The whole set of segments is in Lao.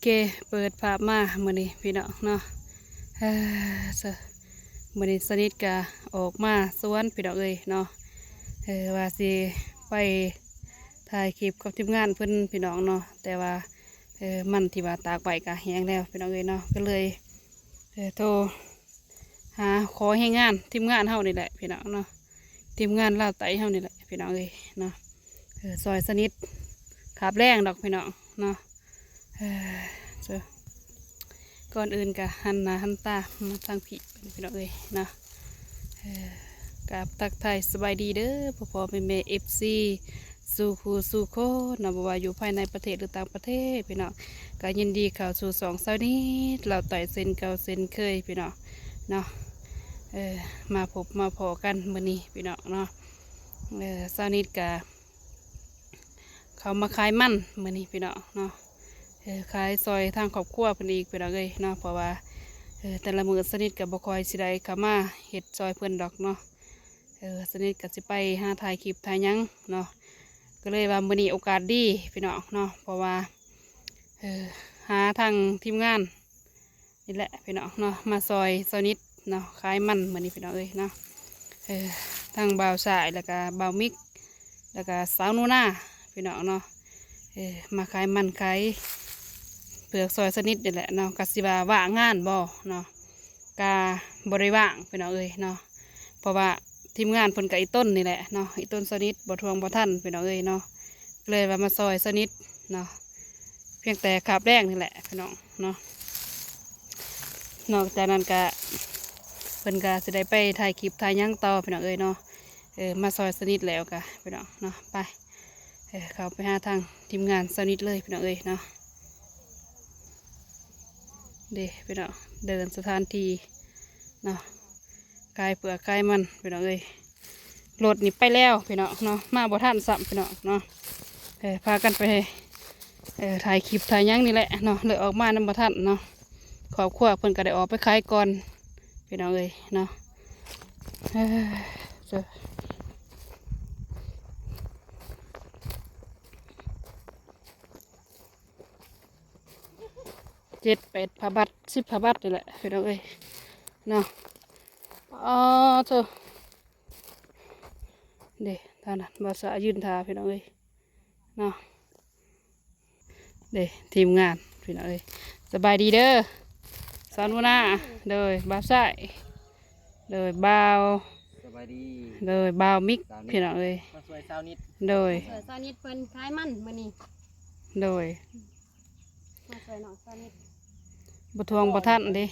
ເຄ ເປີດພາບມາມື້ນີ້ພີ່ນ້ອງເນາະ ເອີ ເຊີ ມື້ນີ້ສະນິດກະອອກມາສວນພີ່ນ້ອງເອີຍເນາະ ເອີ ວ່າຊິໄປຖ່າຍຄລິບກັບທີມງານເພິ່ນພີ່ນ້ອງເນາະ ແຕ່ວ່າ ເອີ ມັນທີ່ວ່າຕາກໄວ້ກະແຫ້ງແລ້ວພີ່ນ້ອງເອີຍເນາະ ກະເລີຍ ເອີ ໂທ ຫາຂໍແຮງງານທີມງານເຮົານີ້ແຫຼະພີ່ນ້ອງເນາະ ທີມງານລາວໃຕ້ເຮົານີ້ແຫຼະພີ່ນ້ອງເອີຍເນາະ ເອີ ຊ່ອຍສະນິດຄາບແລງດອກພີ່ນ້ອງເນາະ ເອີ ເຊີ ກ່ອນອື່ນກະຫັນໜ້າຫັນຕາມາທາງພີ້ພີ່ນ້ອງເອີຍເນາະ ເອີ ກາບທັກທາຍສະບາຍດີເດີພໍ່ໆແມ່ໆ ເອັຟຊີ ສູ່ຜູ້ສູ່ຄົນເນາະ ບໍ່ວ່າຢູ່ພາຍໃນປະເທດ ຫຼື ຕ່າງປະເທດພີ່ນ້ອງ ກໍຍິນດີເຂົ້າສູ່ຊ່ອງຊາວນິດລາວໃຕ້ເຊັ່ນເກົ່າເຊັ່ນເຄີຍພີ່ນ້ອງເນາະ ເອີ ມາພົບມາພໍ້ກັນມື້ນີ້ພີ່ນ້ອງເນາະ ເອີ ຊາວນິດກະເຂົ້າມາຂາຍມັນມື້ນີ້ພີ່ນ້ອງເນາະ ເອີ ຂາຍຊ່ອຍທາງຄອບຄົວເພິ່ນອີກພີ່ນ້ອງເອີຍເນາະ ເພາະວ່າ ເອີ ແຕ່ລະມື້ຊາວນິດກະບໍ່ຄ່ອຍຊິໄດ້ເຂົ້າມາເຮັດຊ່ອຍເພິ່ນດອກເນາະ ເອີ ສະນິດກໍຊິໄປຫາຖ່າຍຄລິບຖ່າຍຫຍັງເນາະ ກໍເລີຍວ່າມື້ນີ້ໂອກາດດີພີ່ນ້ອງເນາະ ເພາະວ່າ ເອີ ຫາທາງທີມງານນີ້ແຫຼະພີ່ນ້ອງເນາະ ມາຊ່ອຍສະນິດເນາະ ຂາຍມັນມື້ນີ້ພີ່ນ້ອງເອີຍເນາະ ເອີ ທັງບ່າວຊາຍ ແລ້ວກະບ່າວມິກ ແລ້ວກະສາວໜູນາພີ່ນ້ອງເນາະ ເອີ ມາຂາຍມັນຂາຍເຜືອກຊ່ອຍສະນິດນີ້ແຫຼະເນາະ ກະຊິວ່າວ່າງງານບໍ່ເນາະ ກະບໍ່ໄດ້ວ່າງພີ່ນ້ອງເອີຍເນາະ ເພາະວ່າທີມງານເພິ່ນກະອີ່ຕົນນີ້ແຫຼະເນາະ ອີ່ຕົນສະນິດບໍ່ທວງບໍ່ທັນພີ່ນ້ອງເອີຍເນາະ ເລີຍວ່າມາຊ່ອຍສະນິດເນາະ ພຽງແຕ່ຄາບແລງນີ້ແຫຼະພີ່ນ້ອງເນາະ ນອກຈາກນັ້ນກະເພິ່ນກະຊິໄດ້ໄປຖ່າຍຄລິບຖ່າຍຫຍັງຕໍ່ພີ່ນ້ອງເອີຍເນາະ ເອີ ມາຊ່ອຍສະນິດແລ້ວກະພີ່ນ້ອງເນາະ ໄປ ເອີ ເຂົ້າໄປຫາທາງທີມງານຊາວນິດເລີຍພີ່ນ້ອງເອີຍເນາະ ເດ້ພີ່ນ້ອງ ເດີນສະຖານທີ່ເນາະ ຂາຍເຜືອກຂາຍມັນພີ່ນ້ອງເອີຍ ລົດນີ້ໄປແລ້ວພີ່ນ້ອງເນາະ ມາບໍ່ທັນຊ້ຳພີ່ນ້ອງເນາະ ເອີ ພາກັນໄປ ເອີ ຖ່າຍຄລິບຖ່າຍຫຍັງນີ້ແຫຼະເນາະ ເລີຍອອກມານຳບໍ່ທັນເນາະ ຄອບຄົວເພິ່ນກໍໄດ້ອອກໄປຂາຍກ່ອນພີ່ນ້ອງເອີຍເນາະ ເອີ ເຈີ ເຈັດແປດຜ້າບັດ ສິບຜ້າບັດນີ້ແຫຼະພີ່ນ້ອງເອີຍເນາະ ອໍ ເທີ ເດ້ ທາງນັ້ນບ່າວສາຍຢືນຖ້າພີ່ນ້ອງເອີຍເນາະ ເດ້ ທີມງານພີ່ນ້ອງເອີຍ ສະບາຍດີເດີ ສາວໜູນາ ໂດຍ ບ່າວຊາຍ ໂດຍ ບ່າວ ສະບາຍດີ ໂດຍ ບ່າວມິກ ສາວນິດ ພີ່ນ້ອງເອີຍ ມາຊ່ວຍຊາວນິດ ໂດຍ ມາຊ່ວຍຊາວນິດເພິ່ນຂາຍມັນມື້ນີ້ ໂດຍ ມາຊ່ວຍນ້ອງຊາວນິດ ບໍ່ທວງບໍ່ທັນເດ້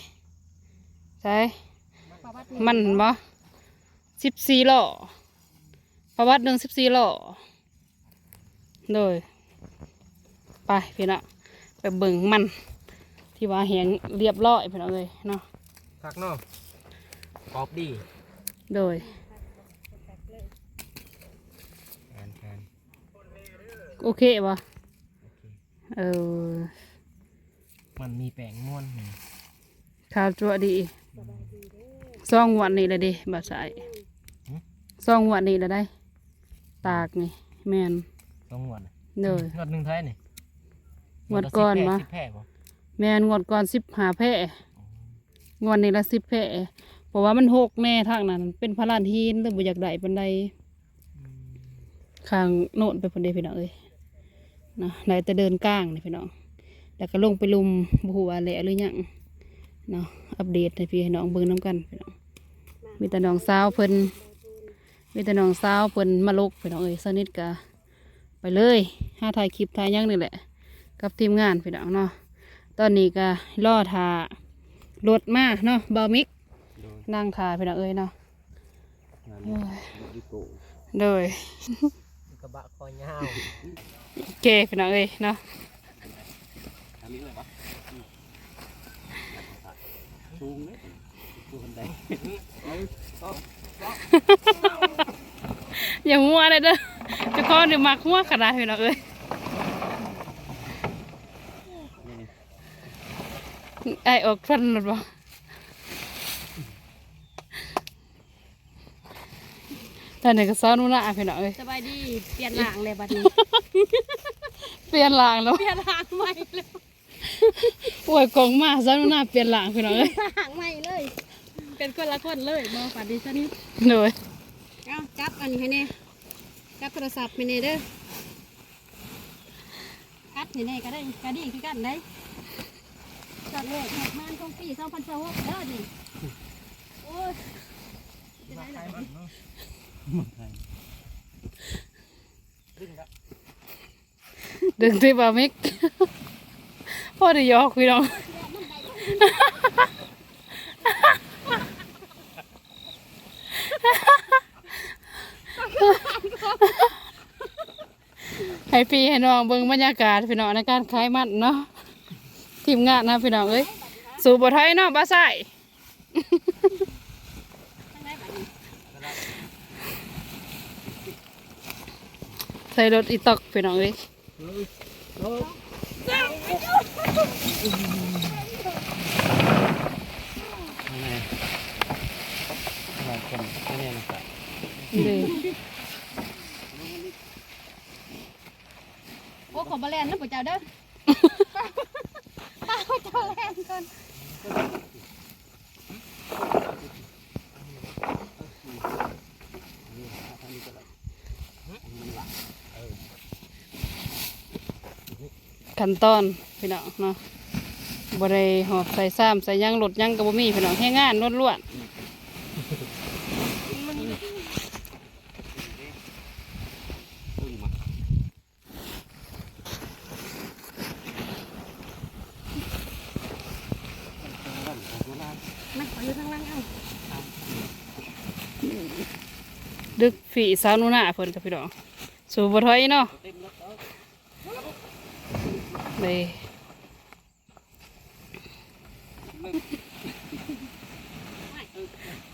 ໃສ ປະຫວັດ ມັນບໍ່ ສິບສີ່ລໍ້ ປະຫວັດໜຶ່ງ ສິບສີ່ລໍ້ ໂດຍ ໄປພີ່ນ້ອງ ໄປເບິ່ງມັນທີ່ວ່າແຫ້ງລຽບຮ້ອຍພີ່ນ້ອງເອີຍເນາະ ຄັກເນາະ ກອບດີ ໂດຍ ແມ່ນໆ ໂອເຄບໍ່? ໂອເຄ ເອີ ມັນມີແປ້ງນວນ ຂາວຈັ້ວດີ ສອງງວດນີ້ແຫຼະເດ້ ບ່າວສາຍ ຫຶ? ສອງງວດນີ້ແຫຼະໄດ໋ ຕາກນີ້ ແມ່ນ ສອງງວດ ໂດຍ ງວດໜຶ່ງເທົ່າໃດນີ້? ງວດກ່ອນບໍ່? ສິບແພ້ບໍ່? ແມ່ນ ງວດກ່ອນສິບຫ້າແພ້ ອໍ ງວດນີ້ລະສິບແພ້ ເພາະວ່າມັນຮົກແດ່ ທາງນັ້ນເປັນພະລານຫີນ ເລີຍບໍ່ຢາກໄດ້ປານໃດ ອືມ ຂ້າງໂນ້ນໄປພຸ້ນເດ້ພີ່ນ້ອງເອີຍ ເນາະ ໄດ້ແຕ່ເດີ່ນກາງນີ້ພີ່ນ້ອງ ແລ້ວກໍລົງໄປລຸ່ມ ບໍ່ຮູ້ວ່າແລ້ວຫຼືຍັງເນາະ ອັບເດດໃຫ້ພີ່ໃຫ້ນ້ອງເບິ່ງນຳກັນພີ່ນ້ອງ ມີແຕ່ນ້ອງສາວເພິ່ນ ມີແຕ່ນ້ອງສາວເພິ່ນມາລົກພີ່ນ້ອງເອີຍ ສາວນິດກະໄປເລີຍ ຫາຖ່າຍຄລິບຖ່າຍຫຍັງນີ້ແຫຼະ ກັບທີມງານພີ່ນ້ອງເນາະ ຕອນນີ້ກະລໍຖ້າລົດມາເນາະ ບ່າວມິກ ໂດຍ ນັ່ງຖ້າພີ່ນ້ອງເອີຍເນາະ ງານນີ້ ໂອ້ຍ ລົດອີໂກ້ ໂດຍ ກະບະຄໍຍາວ ໂອເຄພີ່ນ້ອງເອີຍເນາະ ສູງເດ້ ສູງປານໃດ ຢ່າຫົວເດີ ເຈົ້າຂອງນີ້ມັກຫົວຂະໜາດພີ່ນ້ອງເອີຍ ອ້າຍອອກຟັນໂລດບໍ່? ຕອນນີ້ກໍສາວໜູນາພີ່ນ້ອງເອີຍ ສະບາຍດີ ປ່ຽນຮ່າງແລ້ວບັດນີ້ ປ່ຽນຮ່າງແລ້ວ ປ່ຽນຮ່າງໃໝ່ແລ້ວ ໂອ້ຍ ກ້ອງມາ ສາວໜູນາປ່ຽນຮ່າງ ພີ່ນ້ອງເອີຍ ຮ່າງໃໝ່ເລີຍ ເປັນຄົນລະຄົນເລີຍ ບໍ່ຝັນດີຊະນິດ. ໂດຍ ເອົາ ຈັບອັນນີ້ໃຫ້ແດ່ ຈັບໂທລະສັບໃຫ້ແດ່ເດີ. ກັດໃຫ້ແດ່ກໍໄດ້ ກໍດີຄືກັນໄດ໋. ຈອດເລີຍ ແຂກມານຂອງປີສອງພັນຊາວຫົກເດີນີ້. ໂອ້ຍ ຈັ່ງໃດລະ ດຶງຕິບ່າວມິກ ພໍໄດ້ຢອກພີ່ນ້ອງ. ໃຫ້ພີ່ໃຫ້ນ້ອງເບິ່ງບັນຍາກາດພີ່ນ້ອງ ໃນການຂາຍມັນເນາະ ທີມງານນະພີ່ນ້ອງເອີຍ. ສູ້ບໍ່ຖອຍເນາະ ບ່າວຊາຍ ໃສ່ລົດອີຕອກພີ່ນ້ອງເອີຍ. ເດ້ ໂອ້ ຂໍບໍ່ແລ່ນນຳພວກເຈົ້າເດີ ພາພວກເຈົ້າແລ່ນກ່ອນ. ຂັ້ນຕອນພີ່ນ້ອງເນາະ ບໍ່ໄດ້ຫອບໃສ່ຊາມໃສ່ຫຍັງ ລົດຫຍັງກໍບໍ່ມີພີ່ນ້ອງ ແຮງງານລ້ວນໆ. ມາ ຂໍຢູ່ທາງຫຼັງເອົາ. ດຶກຝີສາວໜູນາເພິ່ນກັບພີ່ນ້ອງ ສູ້ບໍ່ຖອຍເນາະ ເດ້.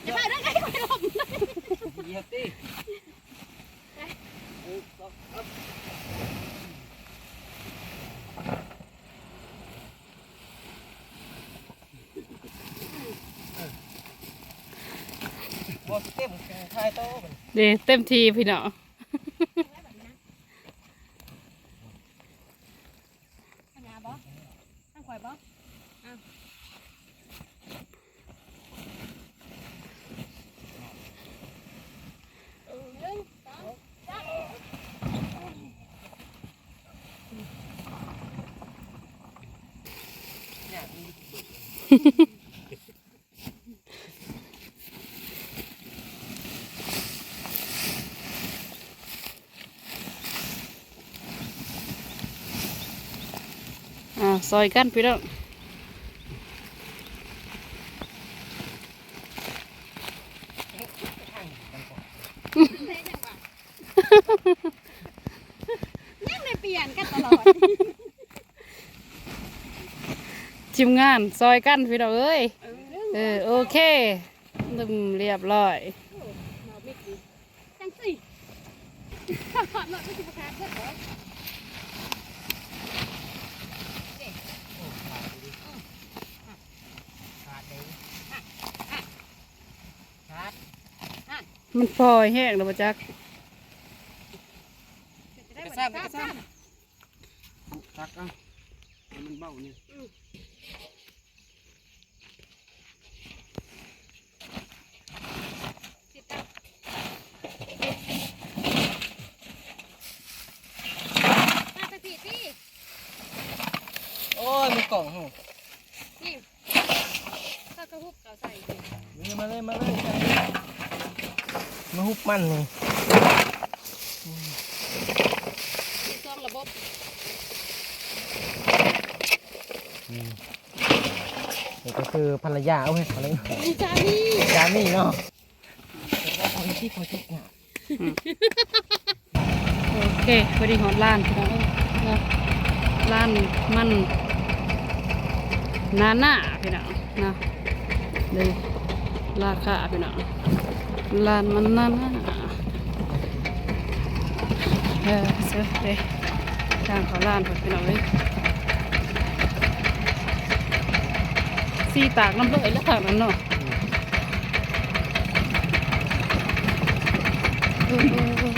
ຢ່າພາເດີ ໄດ້ໄປລົມ ຢຽບຕິ. ບໍ່ເຕັມ ຖ່າຍຕໍ່ບັດນີ້ ເດ້ ເຕັມທີ່ພີ່ນ້ອງ. ທາງໜ້າບໍ່? ທາງຂ້ອຍບໍ່? ອ້າວ ໜຶ່ງ ສອງ ສາມ. ອ່າ ຊ່ອຍກັນພີ່ນ້ອງ. ຍັງໄດ້ປ່ຽນກັນຕະຫຼອດ ທີມງານຊ່ອຍກັນພີ່ນ້ອງເອີຍ. ເອີ ເອີ ໂອເຄ ລຽບຮ້ອຍ. ຈັ່ງຊີ້ ລົດມັນຊິບໍ່ຂາດເບິດບໍ່? ຂາດເດ້ ຂາດ ຂາດ ມັນປ່ອຍແຮງແລ້ວບໍ່ຈັກ. ກະຊາກ ກະຊາກ ຕັກເອົາ ໃຫ້ມັນເບົານີ້. ມາທາງພີ້ຕິ. ໂອ້ຍ ມີກ້ອງເຮົາ ນີ້ ເຂົາກະຫຸບເຂົ້າໃສ່. ນີ້ ມາເລີຍ ມາເລີຍ ມາຫຸບມັນນີ້. ມີສອງລະບົບ. ອືມ ນີ້ກໍຄືພັນລະຍາ ໂອ້ຍ ພັນລະຍາ ສາມີ ສາມີເນາະ. ໂອເຄ ພໍດີຮອດຮ້ານພີ່ນ້ອງເອີຍເນາະ ຮ້ານມັນນານາພີ່ນ້ອງເນາະ. ເດ້ ລາຄາພີ່ນ້ອງ ຮ້ານມັນນານາ. ເອີ ເຊີ ເດ້ ທາງເຂົ້າຮ້ານພຸ້ນພີ່ນ້ອງເອີຍ. ສີຕາກນຳເລີຍລະທາງນັ້ນເນາະ. ເອີ ເອີ ເອີ.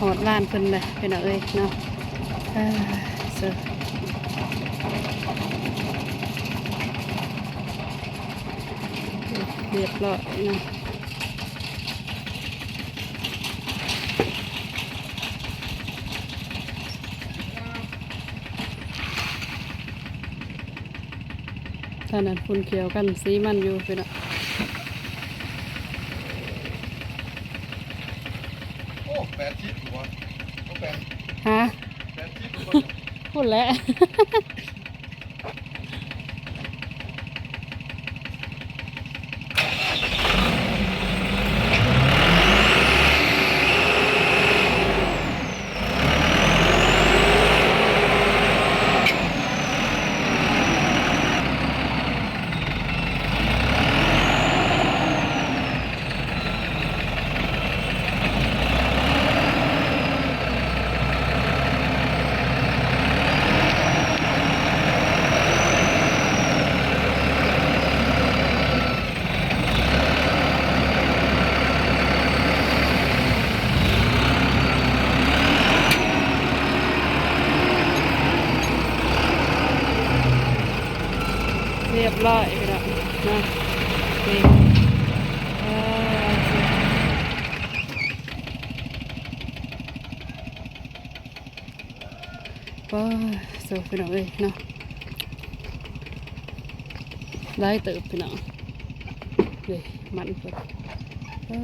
ຮອດລານເພິ່ນແລ້ວພີ່ນ້ອງເອີຍເນາະ. ເອີ ເຊີ ຮຽບຮ້ອຍເນາະ. ທ່ານນັ້ນພຸ້ນຂຽວກັນສີມັນຢູ່ພີ່ນ້ອງ. ໂອ້ ແປດສິບຢູ່ຫວາ? ບໍ່ແປດ ຮະ? ແປດສິບຢູ່ຫວາ? ພຸ້ນແຫຼະ. ຮຽບຮ້ອຍພີ່ນ້ອງເນາະ. ນີ້ ເອີ ປ້າ ໂທ້ ພີ່ນ້ອງເອີຍເນາະ ຫຼາຍເຕີບພີ່ນ້ອງ. ນີ້ມັນເພິ່ນ ປ້າ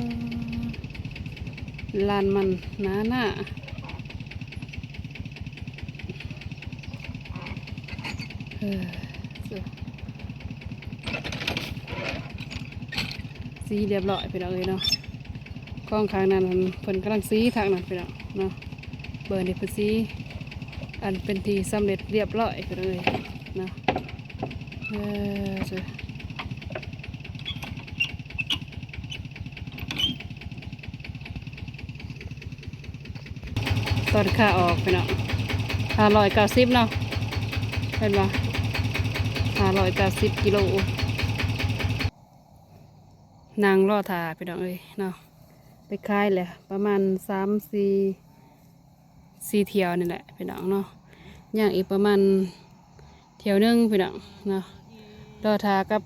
ລານມັນໜາໜ້າ. ເອີ ສີຮຽບຮ້ອຍພີ່ນ້ອງເອີຍເນາະ. ຂອງຂ້າງນັ້ນເພິ່ນກຳລັງສີທາງນັ້ນພີ່ນ້ອງເນາະ. ເບິ່ງນີ້ເພິ່ນສີ ອັນເປັນທີ່ສຳເລັດຮຽບຮ້ອຍພີ່ນ້ອງເອີຍເນາະ. ເອີ ຕອນຂາອອກພີ່ນ້ອງ ຫ້າຮ້ອຍເກົ້າສິບເນາະ ເຫັນບໍ່? ຫ້າຮ້ອຍເກົ້າສິບກິໂລ. ນັ່ງລໍຖ້າພີ່ນ້ອງເອີຍເນາະ ໄປຂາຍແຫຼະ ປະມານສາມສີ່ ສີ່ຖ້ຽວນີ້ແຫຼະພີ່ນ້ອງເນາະ. ຍັງອີກປະມານຖ້ຽວໜຶ່ງພີ່ນ້ອງເນາະ ລໍຖ້າກັບ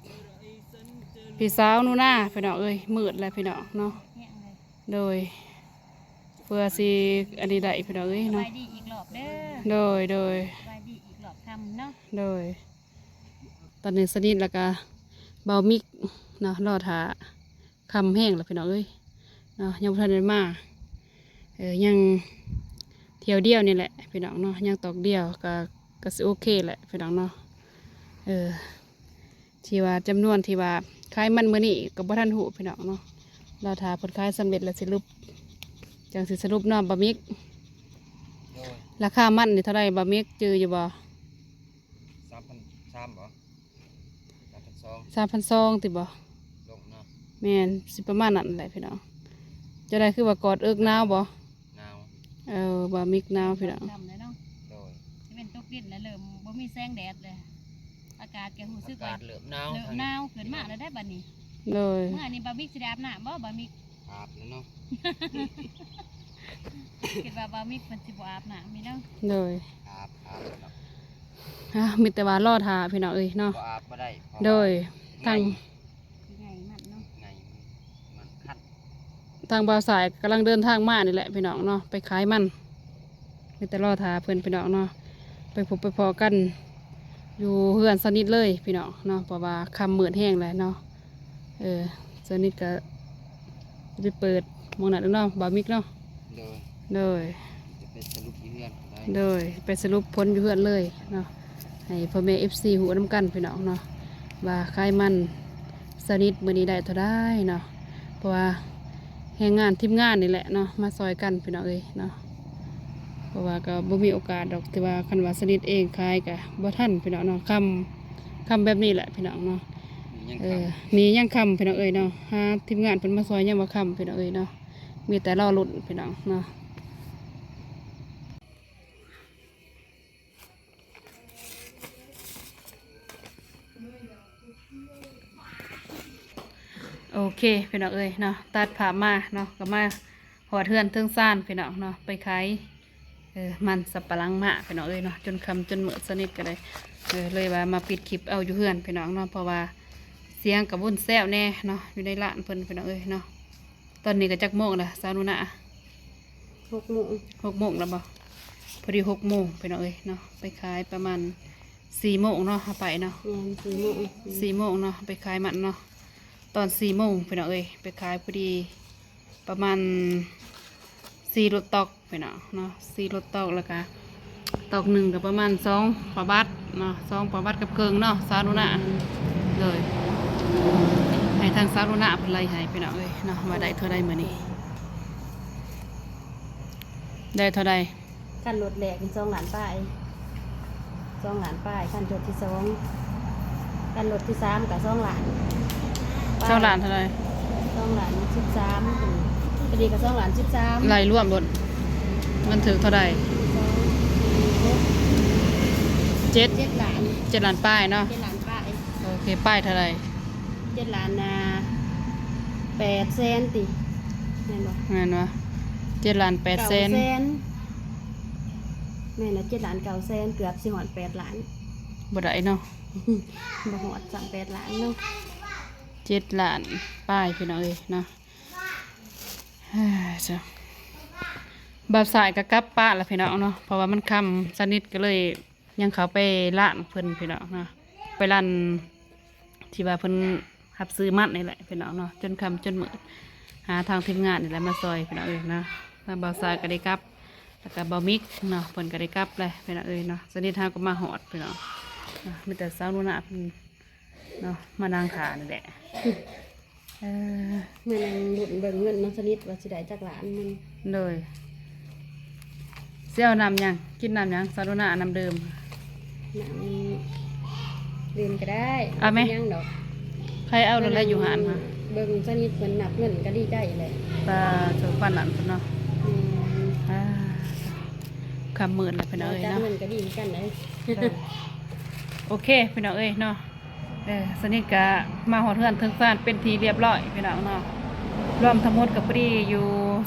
ພີ່ສາວໜູນາພີ່ນ້ອງເອີຍ. ມືດແລ້ວພີ່ນ້ອງເນາະ. ໂດຍ ເພື່ອຊິອັນນີ້ໄດ້ພີ່ນ້ອງເອີຍເນາະ. ສະບາຍດີອີກລອບເດີ. ໂດຍ ໂດຍ ສະບາຍດີອີກລອບຄ່ຳເນາະ. ໂດຍ ຕອນນີ້ສະໜິດແລ້ວກະເບົາມິກເນາະ ລໍຖ້າ ຄ່ຳແຮງແລ້ວພີ່ນ້ອງເອີຍເນາະ ຍັງບໍ່ທັນໄດ້ມາ. ເອີ ຍັງຖ້ຽວດຽວນີ້ແຫຼະພີ່ນ້ອງເນາະ ຍັງຕອກດຽວ ກະ ກະຊິໂອເຄແຫຼະພີ່ນ້ອງເນາະ. ເອີ ທີ່ວ່າຈຳນວນທີ່ວ່າຂາຍມັນມື້ນີ້ກະບໍ່ທັນຮູ້ພີ່ນ້ອງເນາະ ລໍຖ້າເພິ່ນຂາຍສຳເລັດແລ້ວຊິຫຼຸບ ຈັ່ງຊິສະຫຼຸບເນາະ ບ່າວມິກ. ໂດຍ ລາຄາມັນນີ້ເທົ່າໃດບ່າວມິກ ຈື່ຢູ່ບໍ່? ສາມພັນສາມບໍ່? ສາມພັນສອງ ສາມພັນສອງຕິບໍ່? ລົງເນາະ. ແມ່ນ ຊິປະມານນັ້ນແຫຼະພີ່ນ້ອງ. ຈັ່ງໃດຄືວ່າກອດເອິກ ໜາວບໍ່? ໜາວ. ເອີ ບ່າວມິກໜາວພີ່ນ້ອງ. ຄ່ຳແລ້ວເນາະ. ໂດຍ ຊິແມ່ນຕົກດິນແລ້ວ ເລີ່ມບໍ່ມີແສງແດດແລ້ວ ອາກາດກະຮູ້ສຶກວ່າ ອາກາດເລີ່ມໜາວ ເລີ່ມໜາວຂຶ້ນມາແລ້ວເດ້ບັດນີ້. ໂດຍ ມື້ນີ້ບ່າວມິກຊິໄດ້ອາບນ້ຳບໍ່ ບ່າວມິກ? ອາບແລ້ວເນາະ. ຄິດວ່າບ່າວມິກເພິ່ນຊິບໍ່ອາບນ້ຳນີ້ເນາະ. ໂດຍ ອາບ ອາບແລ້ວເນາະ. ອ່າ ມີແຕ່ວ່າລໍຖ້າພີ່ນ້ອງເອີຍເນາະ. ບໍ່ອາບບໍ່ໄດ້ ໂດຍ ທາງ ໃຫຍ່ມັນເນາະ ໃຫຍ່ມັນຄັນ. ທາງບ່າວສາຍກຳລັງເດີນທາງມານີ້ແຫຼະພີ່ນ້ອງເນາະ ໄປຂາຍມັນ. ມີແຕ່ລໍຖ້າເພິ່ນພີ່ນ້ອງເນາະ ໄປພົບໄປພໍ້ກັນຢູ່ເຮືອນສະໜິດເລີຍພີ່ນ້ອງເນາະ ເພາະວ່າຄ່ຳມືດແຮງແລ້ວເນາະ. ເອີ ສະໜິດກະໄປເປີດໝ່ອງນັ້ນເນາະ ບ່າວມິກເນາະ. ໂດຍ ໂດຍ ຈະໄປສະຫຼຸບຢູ່ເຮືອນກໍໄດ້. ໂດຍ ໄປສະຫຼຸບຜົນຢູ່ເຮືອນເລີຍເນາະ ໃຫ້ພໍ່ແມ່ເອັຟຊີຮູ້ນຳກັນພີ່ນ້ອງເນາະ ວ່າຂາຍມັນສະໜິດມື້ນີ້ໄດ້ເທົ່າໃດເນາະ. ເພາະວ່າແຮງງານທີມງານນີ້ແຫຼະເນາະ ມາຊ່ອຍກັນພີ່ນ້ອງເອີຍເນາະ. ເພາະວ່າກໍບໍ່ມີໂອກາດດອກ ທີ່ວ່າຄັນວ່າສະໜິດເອງຂາຍກໍບໍ່ທັນພີ່ນ້ອງເນາະ. ຄ່ຳ ຄ່ຳແບບນີ້ແຫຼະພີ່ນ້ອງເນາະ. ມີຍັງ ເອີ ຄ່ຳ ມີຍັງຄ່ຳພີ່ນ້ອງເອີຍເນາະ. ຫາທີມງານເພິ່ນມາຊ່ອຍຍັງບໍ່ຄ່ຳພີ່ນ້ອງເອີຍເນາະ. ມີແຕ່ລໍລຸ້ນພີ່ນ້ອງເນາະ. ໂອເຄພີ່ນ້ອງເອີຍເນາະ ຕັດພາບມາເນາະ ກໍມາ ຮອດເຮືອນເທິງຊານພີ່ນ້ອງເນາະ ໄປຂາຍ ເອີ ມັນສຳປະຫຼັງມາພີ່ນ້ອງເອີຍເນາະ ຈົນຄ່ຳຈົນມືດ ສະນິດກໍໄດ້ ເອີ ເລີຍວ່າມາປິດຄລິບເອົາຢູ່ເຮືອນພີ່ນ້ອງເນາະ ເພາະວ່າສຽງກະວຸ້ນແຊວແດ່ເນາະ ຢູ່ໃນຮ້ານເພິ່ນພີ່ນ້ອງເອີຍເນາະ. ຕອນນີ້ກໍຈັກໂມງລະສາວໜູນາ? ຫົກໂມງ ຫົກໂມງແລ້ວບໍ່? ພໍດີຫົກໂມງພີ່ນ້ອງເອີຍເນາະ ໄປຂາຍປະມານສີ່ໂມງເນາະ ເຮົາໄປເນາະ ແມ່ນ ສີ່ໂມງ ສີ່ໂມງເນາະ ໄປຂາຍມັນເນາະ ຕອນສີ່ໂມງພີ່ນ້ອງເອີຍ ໄປຂາຍພໍດີປະມານສີ່ລົດຕອກພີ່ນ້ອງເນາະ ສີ່ລົດຕອກ ແລ້ວກະຕອກໜຶ່ງກໍປະມານສອງປາບາດເນາະ ສອງປາບາດກັບເຄິ່ງເນາະ ສາວໜູນາ ໂດຍ ໃຫ້ທາງສາວໜູນາເພິ່ນໄລ່ໃຫ້ພີ່ນ້ອງເອີຍເນາະ ວ່າໄດ້ເທົ່າໃດມື້ນີ້ ໄດ້ເທົ່າໃດ? ຄັນລົດແລກນີ້ສອງລ້ານປາຍ ສອງລ້ານປາຍ ຄັນລົດທີສອງ ຄັນລົດທີສາມກໍສອງລ້ານ ສອງລ້ານເທົ່າໃດ? ສອງລ້ານສິບສາມ ຕົວນີ້ກໍສອງລ້ານສິບສາມ ໄລ່ລວມໂລດ ມັນຖືກເທົ່າໃດ? ສອງ ສີ່ ຫົກ ເຈັດ ເຈັດລ້ານ ເຈັດລ້ານປາຍເນາະ ເຈັດລ້ານປາຍ ໂອເຄ ປາຍເທົ່າໃດ? ເຈັດລ້ານ ອ່າ ແປດແສນຕິ ແມ່ນບໍ່? ແມ່ນບໍ່? ເຈັດລ້ານແປດແສນ ເກົ້າແສນ ແມ່ນລະ ເຈັດລ້ານເກົ້າແສນ ເກືອບຊິຮອດແປດລ້ານ ບໍ່ໄດ້ເນາະ ບໍ່ຮອດຊ້ຳແປດລ້ານເນາະ ເຈັດລ້ານປາຍພີ່ນ້ອງເອີຍເນາະ ເອີ ຈ້ະ ບ່າວຊາຍກໍກັບປະລະພີ່ນ້ອງເນາະ ເພາະວ່າມັນຄ່ຳ ສະນິດກໍເລີຍ ຍັງເຂົ້າໄປຮ້ານເພິ່ນພີ່ນ້ອງເນາະ ໄປຮ້ານທີ່ວ່າເພິ່ນຮັບຊື້ມັນນີ້ແຫຼະພີ່ນ້ອງເນາະ ຈົນຄ່ຳຈົນມືດ ຫາທາງທີມງານນີ້ແຫຼະມາຊ່ອຍພີ່ນ້ອງເອີຍເນາະ ທາງບ່າວຊາຍກໍໄດ້ກັບ ແລ້ວກໍບ່າວມິກເນາະ ເພິ່ນກໍໄດ້ກັບແລ້ວພີ່ນ້ອງເອີຍເນາະ ສະນິດເຮົາກໍມາຮອດພີ່ນ້ອງເນາະ ມີແຕ່ສາວໜູນາເພິ່ນ ເນາະ ມານັ່ງຖ້ານີ້ແຫຼະ ເອີ ມານັ່ງລຸ້ນເບິ່ງເງິນເນາະ ສະນິດວ່າຊິໄດ້ຈັກລ້ານມັນ ໂດຍ ຊິເອົານ້ຳຫຍັງ? ກິນນ້ຳຫຍັງ? ສາວໜູນາ ນ້ຳດື່ມ ນ້ຳດື່ມກໍໄດ້ ເອົາແມະ ບໍ່ເປັນຫຍັງດອກ ໃຜເອົາໂລດແຫຼະຢູ່ຫັ້ນ ເບິ່ງສະນິດເພິ່ນນັບເງິນກໍດີໃຈແຫຼະ ປາໂທ ປານນັ້ນພຸ້ນເນາະ ອືມ ອ່າ ຄ່ຳມືດແລ້ວພີ່ນ້ອງເອີຍເນາະ ຈັບເງິນກໍດີຄືກັນເດ້ ໂອເຄພີ່ນ້ອງເອີຍເນາະ ເອີ ສະນິດກະມາຮອດເຮືອນເທິງຊານເປັນທີ່ລຽບຮ້ອຍພີ່ນ້ອງເນາະ ລວມທັງໝົດກໍພໍດີຢູ່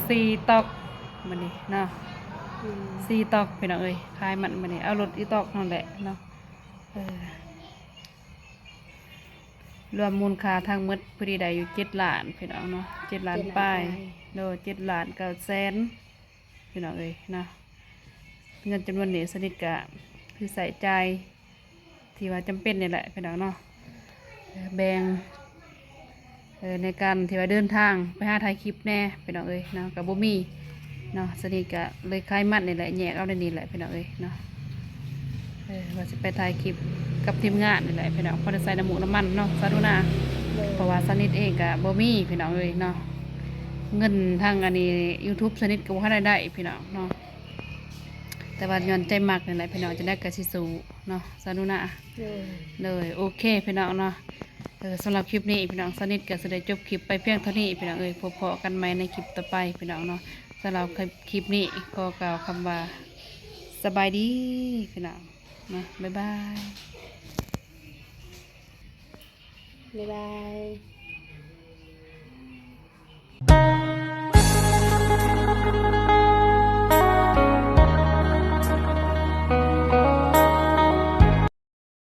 ສີ່ຕອກມື້ນີ້ເນາະ ອືມ ສີ່ຕອກພີ່ນ້ອງເອີຍ ຂາຍມັນມື້ນີ້ ເອົາລົດອີຕອກນັ້ນແຫຼະເນາະ ເອີ ລວມມູນຄ່າທັງໝົດພໍດີໄດ້ຢູ່ເຈັດລ້ານພີ່ນ້ອງເນາະ ເຈັດລ້ານປາຍ ເຈັດລ້ານປາຍ ໂດຍ ເຈັດລ້ານເກົ້າແສນ ພີ່ນ້ອງເອີຍເນາະ ເງິນຈຳນວນນີ້ສະນິດກະຄືໃຊ້ຈ່າຍທີ່ວ່າຈຳເປັນນີ້ແຫຼະພີ່ນ້ອງເນາະ ແບ່ງ ເອີ ໃນການທີ່ວ່າເດີນທາງໄປຫາຖ່າຍຄລິບແດ່ພີ່ນ້ອງເອີຍເນາະ ກໍບໍ່ມີເນາະ ສະນິດກະເລີຍຂາຍມັນນີ້ແຫຼະ ແຍກເອົາໃນນີ້ແຫຼະພີ່ນ້ອງເອີຍເນາະ ເອີ ວ່າຊິໄປຖ່າຍຄລິບກັບທີມງານນີ້ແຫຼະພີ່ນ້ອງ ພໍໄດ້ໃສ່ນ້ຳມູກນ້ຳມັນເນາະ ສາວໜູນາ ໂດຍ ເພາະວ່າສະນິດເອງກະບໍ່ມີພີ່ນ້ອງເອີຍເນາະ ເງິນທາງອັນນີ້ YouTube ສະນິດກໍບໍ່ທັນໄດ້ໄດ້ພີ່ນ້ອງເນາະ ແຕ່ວ່າຍ້ອນໃຈມັກນີ້ແຫຼະພີ່ນ້ອງ ຈັ່ງໃດກໍຊິສູ້ເນາະ ສາວໜູນາ ໂດຍ ໂດຍ ໂອເຄພີ່ນ້ອງເນາະ ເອີ ສຳລັບຄລິບນີ້ພີ່ນ້ອງ ສະນິດກໍຊິໄດ້ຈົບຄລິບໄປພຽງເທົ່ານີ້ພີ່ນ້ອງເອີຍ ພົບພໍ້ກັນໃໝ່ໃນຄລິບຕໍ່ໄປພີ່ນ້ອງເນາະ ສຳລັບຄລິບນີ້ຂໍກ່າວຄຳວ່າ ສະບາຍດີພີ່ນ້ອງເນາະ ບາຍບາຍ ບາຍບາຍ.